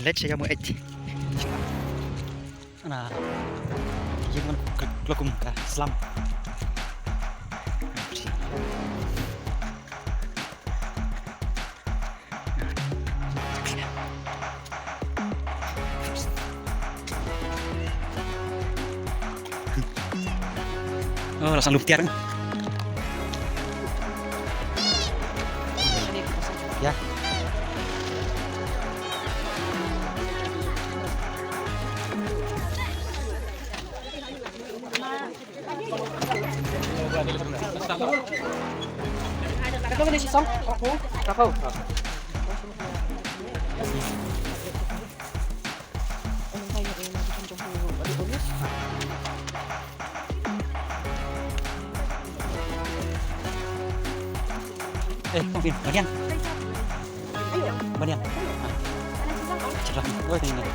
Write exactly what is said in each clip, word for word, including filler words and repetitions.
Leit sha ïa Moeit. Ana. Ïa mon klok kum ka slam. Oh, la song lum tiar. Ya. Eh, kong pin, badian. Badian. Cerah. Oi, tengok.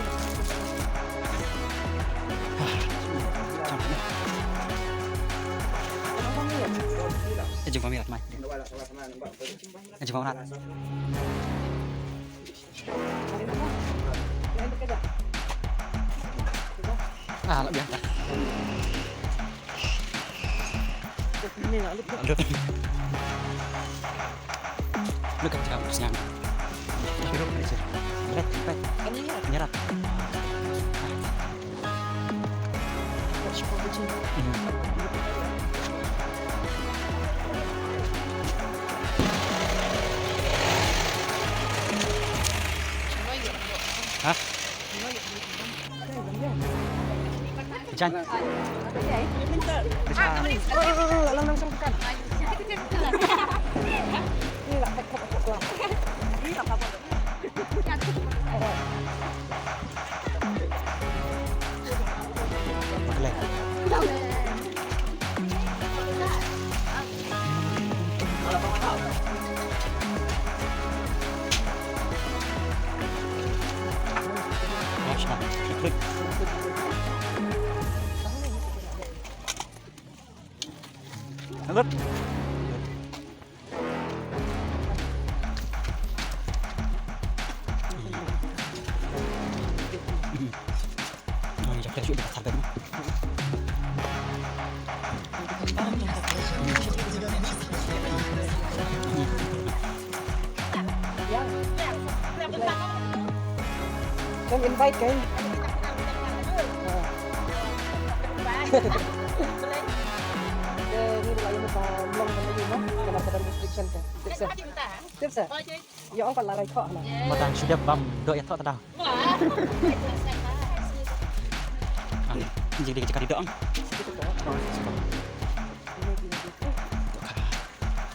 Eh, jumpa mirat, mai. Eh, jumpa mirat. Ah, la biang ta. Lut. Lut ka jam siang. Lut ka jam. Lut, lut. Nyerap. Hah? Jan. Kan invite kan? Ha. Te ni la ïa mut ba long ban ïa mo, namar ka dang restriction te. Tip sa. Tip sa. Ïa ong pat la rai kho na. Mo tang shu dep bam doh ïa thoh ta daw. Ah, jing dei ka jaka dei doh.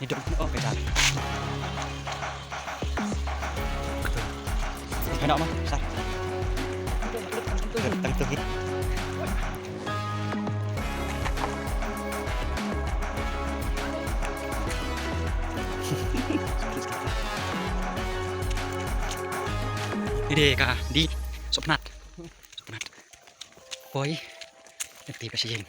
Ni dok, oh, ka jar. Betul. Kena apa? Besar. Betul, betul, betul. Ni dei ka, dei, Sohpnat. Sohpnat. Poi. Nanti pa shi jing.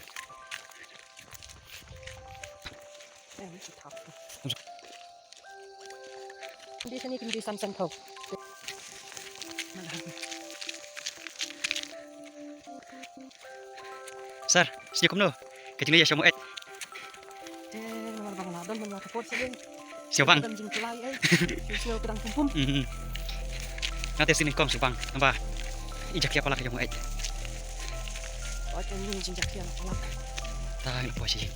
Sir, sngewbha kumno ka jingïaid sha Moeit? Eh, namar ba nga la don, namar ka por sha ding. Sngewbha. Don jingpyllait, eh. Sngewbha ka dang pum pum. Mhm. Nga te sngewbha sngewbha. Naba i jakhlia palat ka jong Moeit. Oi, ka jingjakhlia palat. Ta ngi poi sha jing.